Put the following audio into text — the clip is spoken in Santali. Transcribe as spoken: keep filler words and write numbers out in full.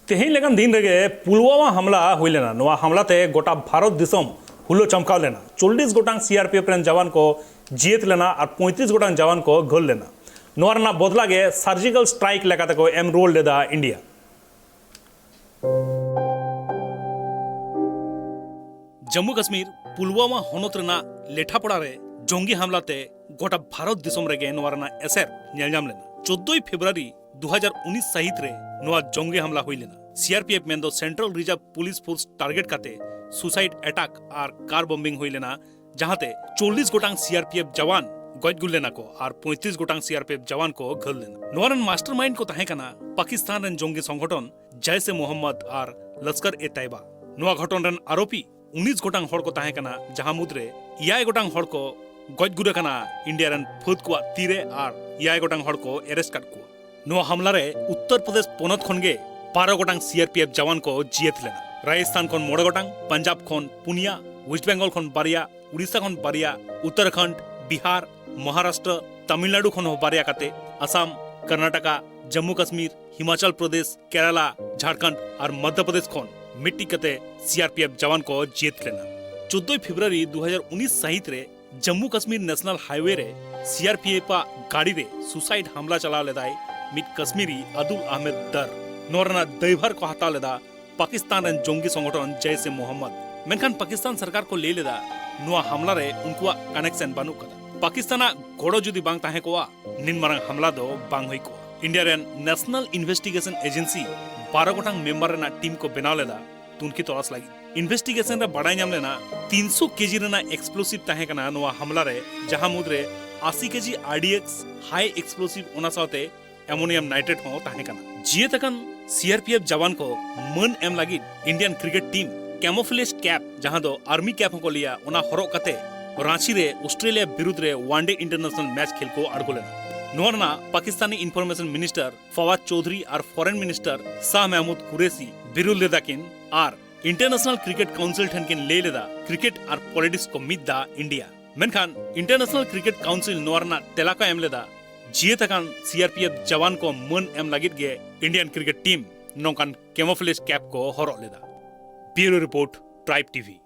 ᱛᱮᱦᱮᱧ ᱞᱮᱠᱟᱱ ᱫᱤᱱ ᱨᱮᱜᱮ ᱯᱩᱞᱣᱟᱢᱟ ᱦᱟᱢᱞᱟ ᱦᱩᱭ ᱞᱮᱱᱟ᱾ ᱱᱚᱣᱟ ᱦᱟᱢᱞᱟ ᱛᱮ ᱜᱚᱴᱟ ᱵᱷᱟᱨᱚᱛ ᱫᱤᱥᱚᱢ ᱦᱩᱞᱟᱹ ᱪᱟᱢᱠᱟᱣ ᱞᱮᱱᱟ᱾ ᱪᱚᱞᱞᱤᱥ ᱜᱚᱴᱟᱝ ᱥᱤ ᱟᱨ ᱯᱤ ᱮᱯᱷ ᱨᱮᱱ ᱡᱟᱣᱟᱱ ᱠᱚ ᱡᱤᱭᱟᱹᱛ ᱞᱮᱱᱟ ᱟᱨ ᱯᱚᱸᱭᱛᱨᱤᱥ ᱜᱚᱴᱟᱝ ᱡᱟᱣᱟᱱ ᱠᱚ ᱜᱷᱟᱹᱞ ᱞᱮᱱᱟ᱾ ᱱᱚᱣᱟ ᱨᱮᱱᱟᱜ ᱵᱚᱫᱞᱟ ᱜᱮ ᱥᱟᱨᱡᱤᱠᱟᱞ ᱥᱴᱨᱟᱭᱤᱠ ᱞᱮᱠᱟᱛᱮ ᱠᱚ ᱮᱢ ᱨᱩᱣᱟᱹᱲ ᱞᱮᱫᱟ ᱤᱱᱰᱤᱭᱟ᱾ ᱡᱟᱢᱢᱩ ᱠᱟᱥᱢᱤᱨ ᱯᱩᱞᱣᱟᱢᱟ ᱦᱚᱱᱚᱛ ᱨᱮᱱᱟᱜ ᱞᱮᱴᱷᱟᱯᱟᱲᱟ ᱨᱮ ᱡᱚᱝᱜᱤ ᱦᱟᱢᱞᱟ ᱛᱮ ᱜᱚᱴᱟ ᱵᱷᱟᱨᱚᱛ ᱫᱤᱥᱚᱢ ᱨᱮᱜᱮ ᱱᱚᱣᱟ ᱨᱮᱱᱟᱜ ᱮᱥᱮᱨ ᱧᱮᱞ ᱧᱟᱢ ᱞᱮᱱᱟ᱾ ᱪᱳᱫᱫᱳᱭ ᱯᱷᱮᱵᱨᱩᱣᱟᱨᱤ ᱫᱩ ᱦᱟᱡᱟᱨ ᱩᱱᱤᱥ ᱥᱟᱹᱦᱤᱛ ᱨᱮ ᱱᱚᱣᱟ ᱡᱚᱝᱜᱤ ᱦᱟᱢᱞᱟ ᱦᱩᱭ ᱞᱮᱱᱟ᱾ ᱥᱤ ᱟᱨ ᱯᱤ ᱮᱯᱷ ᱢᱮᱱᱫᱚ central reserve police force target ᱠᱟᱛᱮ ᱥᱩᱥᱟᱭᱤᱰ ᱮᱴᱟᱠ ᱟᱨ ᱠᱟᱨ ᱵᱚᱢᱵᱤᱝ ᱦᱩᱭ ᱞᱮᱱᱟ, ᱡᱟᱦᱟᱸᱛᱮ ᱪᱚᱞᱞᱤᱥ ᱜᱚᱴᱟᱝ ᱥᱤ ᱟᱨ ᱯᱤ ᱮᱯᱷ ᱡᱟᱣᱟᱱ ᱜᱚᱡ ᱜᱩᱨ ᱞᱮᱱᱟ ᱠᱚ ᱟᱨ ᱯᱚᱸᱭᱛᱨᱤᱥ ᱜᱚᱴᱟᱝ ᱥᱤ ᱟᱨ ᱯᱤ ᱮᱯᱷ ᱡᱟᱣᱟᱱ ᱠᱚ ᱜᱷᱟᱹᱞ ᱞᱮᱱᱟ᱾ ᱱᱚᱣᱟ ᱨᱮᱱ ᱢᱟᱥᱴᱟᱨ ᱢᱟᱭᱤᱱᱰ ᱠᱚ ᱛᱟᱦᱮᱸ ᱠᱟᱱᱟ ᱯᱟᱠᱤᱥᱛᱟᱱ ᱨᱮᱱ ᱡᱚᱝᱜᱤ ᱥᱚᱝᱜᱚᱴᱷᱚᱱ ᱡᱟᱭᱥᱮ ᱢᱚᱦᱚᱢᱢᱚᱫ ᱟᱨ ᱞᱚᱥᱠᱚᱨ ᱮ ᱛᱟᱭᱵᱟ᱾ ᱱᱚᱣᱟ ᱜᱷᱚᱴᱚᱱ ᱨᱮᱱ ᱟᱨᱳᱯᱤ ᱩᱱᱤᱥ ᱜᱚᱴᱟᱝ ᱦᱚᱲ ᱠᱚ ᱛᱟᱦᱮᱸ ᱠᱟᱱᱟ, ᱡᱟᱦᱟᱸ ᱢᱩᱫᱽᱨᱮ ᱮᱭᱟᱭ ᱜᱚᱴᱟᱝ ᱦᱚᱲ ᱠᱚ ᱜᱚᱡ ᱜᱩᱨ ᱟᱠᱟᱱᱟ ᱤᱱᱰᱤᱭᱟ ᱨᱮᱱ ᱯᱷᱟᱹᱫ ᱠᱚᱣᱟᱜ ᱛᱤᱨᱮ ᱟᱨ ᱮᱭᱟᱭ ᱜᱚᱴᱟᱝ ᱦᱚᱲ ᱠᱚ ᱮᱨᱮᱥᱴ ᱠᱟᱫ ᱠᱚᱣᱟ᱾ ᱱᱚᱣᱟ ᱦᱟᱢᱞᱟ ᱨᱮ ᱩᱛᱛᱚᱨ ᱯᱨᱚᱫᱮᱥ ᱯᱚᱱᱚᱛ ᱠᱷᱚᱱ ᱜᱮ ᱵᱟᱨᱚ ᱜᱚᱴᱟᱝ ᱥᱤ ᱟᱨ ᱯᱤ ᱮᱯᱷ ᱡᱟᱣᱟᱱ ᱠᱚ ᱡᱤᱭᱟᱹᱛ ᱞᱮᱱᱟ᱾ ᱨᱟᱡᱚᱥᱛᱷᱟᱱ ᱠᱷᱚᱱ ᱢᱚᱬᱮ ᱜᱚᱴᱟᱝ, ᱯᱟᱧᱡᱟᱵᱽ ᱠᱷᱚᱱ ᱯᱩᱱᱭᱟ, ᱳᱭᱮᱥᱴ ᱵᱮᱝᱜᱚᱞ ᱠᱷᱚᱱ ᱵᱟᱨᱭᱟ, ᱩᱲᱤᱥᱥᱟ ᱠᱷᱚᱱ ᱵᱟᱨᱭᱟ, ᱩᱛᱛᱚᱨᱟᱠᱷᱚᱸᱰ, ᱵᱤᱦᱟᱨ, ᱢᱚᱦᱟᱨᱟᱥᱴᱨᱚ, ᱛᱟᱢᱤᱞᱱᱟᱲᱩ ᱠᱷᱚᱱ ᱦᱚᱸ ᱵᱟᱨᱭᱟ ᱠᱟᱛᱮ, ᱟᱥᱟᱢ, ᱠᱚᱨᱱᱟᱴᱟᱠᱟ, ᱡᱟᱢᱢᱩ ᱠᱟᱥᱢᱤᱨ, ᱦᱤᱢᱟᱪᱚᱞ ᱯᱨᱚᱫᱮᱥ, ᱠᱮᱨᱟᱞᱟ, ᱡᱷᱟᱲᱠᱷᱚᱸᱰ ᱟᱨ ᱢᱚᱫᱽᱫᱷᱚ ᱯᱨᱚᱫᱮᱥ ᱠᱷᱚᱱ ᱢᱤᱫᱴᱤᱡ ᱠᱟᱛᱮ ᱥᱤ ᱟᱨ ᱯᱤ ᱮᱯᱷ ᱡᱟᱣᱟᱱ ᱠᱚ ᱡᱤᱭᱟᱹᱛ ᱞᱮᱱᱟ᱾ ᱪᱳᱫᱫᱳᱭ ᱯᱷᱮᱵᱨᱩᱣᱟᱨᱤ ᱫᱩ ᱦᱟᱡᱟᱨ ᱩᱱᱤᱥ ᱥᱟᱹᱦᱤᱛ ᱨᱮ ᱡᱟᱢᱢᱩ ᱠᱟᱥᱢᱤᱨ ᱱᱮᱥᱱᱟᱞ ᱦᱟᱭᱣᱮ ᱨᱮ ᱥᱤ ᱟᱨ ᱯᱤ ᱮᱯᱷ ᱟᱜ ᱜᱟᱹᱰᱤ ᱨᱮ ᱥᱩᱥᱟᱭᱤᱰ ᱦᱟᱢᱞᱟ ᱪᱟᱞᱟᱣ ᱞᱮᱫᱟᱭ ᱢᱤᱫ ᱠᱟᱥᱢᱤᱨᱤ ᱟᱫᱩᱞ ᱟᱦᱢᱮᱫ ᱫᱟᱨ᱾ ᱱᱚᱣᱟ ᱨᱮᱱᱟᱜ ᱫᱟᱭᱵᱷᱟᱨ ᱠᱚ ᱦᱟᱛᱟᱣ ᱞᱮᱫᱟ ᱯᱟᱠᱤᱥᱛᱟᱱ ᱨᱮᱱ ᱡᱚᱝᱜᱤ ᱥᱚᱝᱜᱚᱴᱷᱚᱱ ᱡᱟᱭᱥᱮ ᱢᱚᱦᱚᱢᱢᱚᱫ᱾ ᱢᱮᱱᱠᱷᱟᱱ ᱯᱟᱠᱤᱥᱛᱟᱱ ᱥᱚᱨᱠᱟᱨ ᱠᱚ ᱞᱟᱹᱭ ᱞᱮᱫᱟ, ᱱᱚᱣᱟ ᱦᱟᱢᱞᱟ ᱨᱮ ᱩᱱᱠᱩᱣᱟᱜ ᱠᱟᱱᱮᱠᱥᱚᱱ ᱵᱟᱹᱱᱩᱜ ᱠᱟᱫᱟ᱾ ᱯᱟᱠᱤᱥᱛᱟᱱᱟᱜ ᱜᱚᱲᱚ ᱡᱩᱫᱤ ᱵᱟᱝ ᱛᱟᱦᱮᱸ ᱠᱚᱜᱼᱟ, ᱱᱤᱱ ᱢᱟᱨᱟᱝ ᱦᱟᱢᱞᱟ ᱫᱚ ᱵᱟᱝ ᱦᱩᱭ ᱠᱚᱜᱼᱟ᱾ ᱤᱱᱰᱤᱭᱟ ᱨᱮᱱ ᱱᱮᱥᱱᱟᱞ ᱤᱱᱵᱷᱮᱥᱴᱤᱜᱮᱥᱚᱱ ᱮᱡᱮᱱᱥᱤ ᱵᱟᱨᱚ ᱜᱚᱴᱟᱝ ᱢᱮᱢᱵᱟᱨ ᱨᱮᱱᱟᱜ ᱴᱤᱢ ᱠᱚ ᱵᱮᱱᱟᱣ ᱞᱮᱫᱟ ᱛᱩᱱᱠᱷᱤ ᱛᱚᱞᱟᱥ ᱞᱟᱹᱜᱤᱫ᱾ ᱤᱱᱵᱷᱮᱥᱴᱤᱜᱮᱥᱚᱱ ᱨᱮ ᱵᱟᱰᱟᱭ ᱧᱟᱢ ᱞᱮᱱᱟ, ᱛᱤᱱᱥᱚ ᱠᱮᱡᱤ ᱨᱮᱱᱟᱜ ᱮᱠᱥᱯᱞᱳᱥᱤᱵᱷ ᱛᱟᱦᱮᱸ ᱠᱟᱱᱟ ᱱᱚᱣᱟ ᱦᱟᱢᱞᱟ ᱨᱮ, ᱡᱟᱦᱟᱸ ᱢᱩᱫᱽᱨᱮ ᱟᱥᱤ ᱠᱮᱡᱤ ᱟᱨ ᱰᱤ ᱮᱠᱥ ᱦᱟᱭ ᱮᱠᱥᱯᱞᱳᱥᱤᱵᱷ, ᱚᱱᱟ ᱥᱟᱶᱛᱮ ᱟᱢᱳᱱᱤᱭᱟᱢ ᱱᱟᱭᱴᱨᱮᱴ ᱦᱚᱸ ᱛᱟᱦᱮᱸ ᱠᱟᱱᱟ᱾ ᱡᱤᱭᱟᱹᱛ ᱟᱠᱟᱱ ᱥᱤ ᱟᱨ ᱯᱤ ᱮᱯᱷ ᱡᱟᱣᱟᱱ ᱠᱚ ᱢᱟᱹᱱ ᱮᱢ ᱞᱟᱹᱜᱤᱫ ᱤᱱᱰᱤᱭᱟᱱ ᱠᱨᱤᱠᱮᱴ ᱴᱤᱢ ᱠᱮᱢᱳᱯᱷᱞᱮᱡᱽ ᱠᱮᱯ, ᱡᱟᱦᱟᱸ ᱫᱚ ᱟᱨᱢᱤ ᱠᱮᱯ ᱦᱚᱸᱠᱚ ᱞᱟᱹᱭᱟ, ᱚᱱᱟ ᱦᱚᱨᱚᱜ ᱠᱟᱛᱮ ᱨᱟᱸᱪᱤ ᱨᱮ ᱚᱥᱴᱨᱮᱞᱤᱭᱟ ᱵᱤᱨᱩᱫᱽ ᱨᱮ ᱚᱣᱟᱱ ᱰᱮ ᱤᱱᱴᱟᱨᱱᱮᱥᱱᱟᱞ ᱢᱮᱪ ᱠᱷᱮᱞ ᱠᱚ ᱟᱬᱜᱚ ᱞᱮᱱᱟ᱾ ᱱᱚᱣᱟ ᱨᱮᱱᱟᱜ ᱯᱟᱠᱤᱥᱛᱟᱱᱤ ᱤᱱᱯᱷᱚᱨᱢᱮᱥᱚᱱ ᱢᱤᱱᱤᱥᱴᱟᱨ ᱯᱷᱟᱣᱟᱫ ᱪᱳᱣᱫᱷᱩᱨᱤ ᱟᱨ ᱯᱷᱚᱨᱮᱱ ᱢᱤᱱᱤᱥᱴᱟᱨ ᱥᱟᱦ ᱢᱟᱦᱢᱩᱫ ᱠᱩᱨᱮᱥᱤ ᱵᱤᱨᱩᱫᱽ ᱞᱮᱫᱟ ᱠᱤᱱ ᱟᱨ ᱤᱱᱴᱟᱨᱱᱮᱥᱱᱟᱞ ᱠᱨᱤᱠᱮᱴ ᱠᱟᱣᱩᱱᱥᱤᱞ ᱴᱷᱮᱱ ᱠᱤᱱ ᱞᱟᱹᱭ ᱞᱮᱫᱟ, ᱠᱨᱤᱠᱮᱴ ᱟᱨ ᱯᱚᱞᱤᱴᱤᱠᱥ ᱠᱚ ᱢᱤᱫ ᱫᱟ ᱤᱱᱰᱤᱭᱟ᱾ ᱢᱮᱱᱠᱷᱟᱱ ᱤᱱᱴᱟᱨᱱᱮᱥᱱᱟᱞ ᱠᱨᱤᱠᱮᱴ ᱠᱟᱣᱩᱱᱥᱤᱞ ᱱᱚᱣᱟ ᱨᱮᱱᱟᱜ ᱛᱮᱞᱟ ᱠᱚ ᱮᱢ ᱞᱮᱫᱟ, ᱡᱤᱭᱟᱹᱛ ᱟᱠᱟᱱ ᱥᱤ ᱟᱨ ᱯᱤ ᱮᱯᱷ ᱡᱟᱣᱟᱱ ᱠᱚ ᱢᱟᱹᱱ ᱮᱢ ᱞᱟᱹᱜᱤᱫ ᱜᱮ ᱤᱱᱰᱤᱭᱟᱱ ᱠᱨᱤᱠᱮᱴ ᱴᱤᱢ ᱱᱚᱝᱠᱟᱱ camouflage cap ᱠᱚ ᱦᱚᱨᱚᱜ ᱞᱮᱫᱟ᱾ Bureau Report, Tribe T V᱾